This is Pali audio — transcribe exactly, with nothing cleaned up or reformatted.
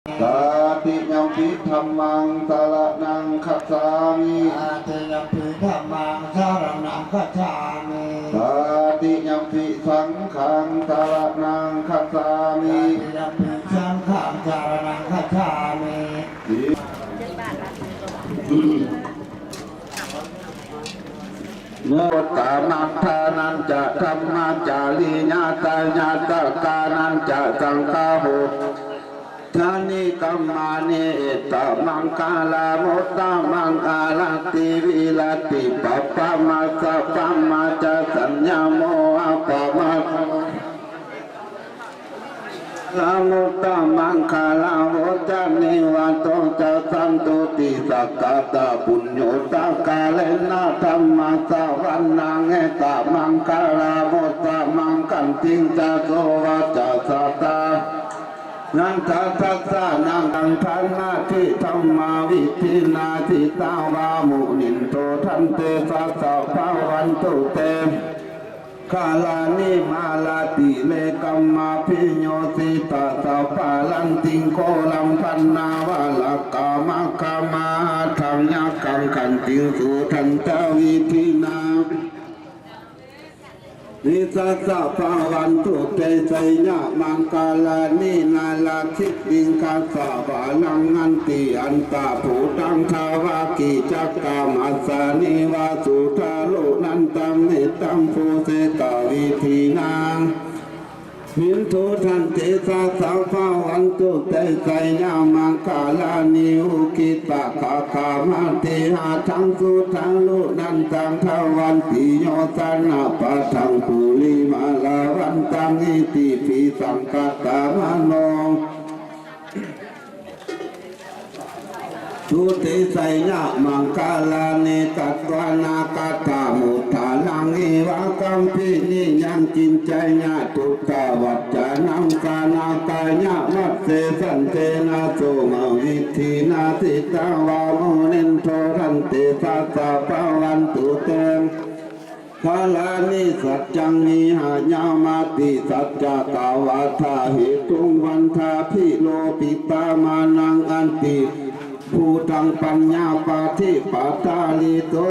Tatiyampi dhammaṃ saraṇaṃ gacchāmi. Tatiyampi dhammaṃ saraṇaṃ gacchāmi. Tatiyampi saṅghaṃ saraṇaṃ gacchāmi. Tatiyampi saṅghaṃ saraṇaṃ gacchāmi. Uttamaṅgānañca dhammacariyā, ñātakānañca saṅgaho. Tāni kammāni etammaṅgalamuttamaṃ. Āratī viratī pāpā majjapamā ca saññamo appamādo lamuttamaṅgalamucca nivāto ca santuṭṭhī ca katapuññūpakārena dhammassavanaṃ etammaṅgalamuttamaṃ. Khantiṃ ca sovacassatā nandadassanaṃ taṃ dānādidhammavidhinā jitavā munindo tantejasā bhavatu te galāni mārātirekam abhiyujjhitasabbarattiṃ ghoram panāva rakkhamakkhamatthaṃ yakkhaṃ khantiṃ sudantavidhinā jitā ca bhavantu te jayamaṅgalāni. Nāḷāgiriṃ gajavaraṃ atimattabhūtaṃ dāvaggicakkamasanīva sudāruṇantaṃ mettambusekavidhinā jitā ca bhavantu te jayamaṅgalāni. Ukkhittakhaggamatihatthasudāruṇantaṃ dhāvantiyojanapathaṅgulimālavantaṃ iddhībhisaṅkhatamano jayamaṅgalāni. Katvāna kaṭṭhamudaraṃ iva gabbhinīyā ciñcāya duṭṭhavacanaṃ janakāyamajjhe santena somavidhinā jitavā munindo tantejasā bhavantu te galāni. Saccaṃ vihāya matisaccakavādaketuṃ vādābhiropitamanaṃ atiandhabhūtaṃ paññāpadīpajalito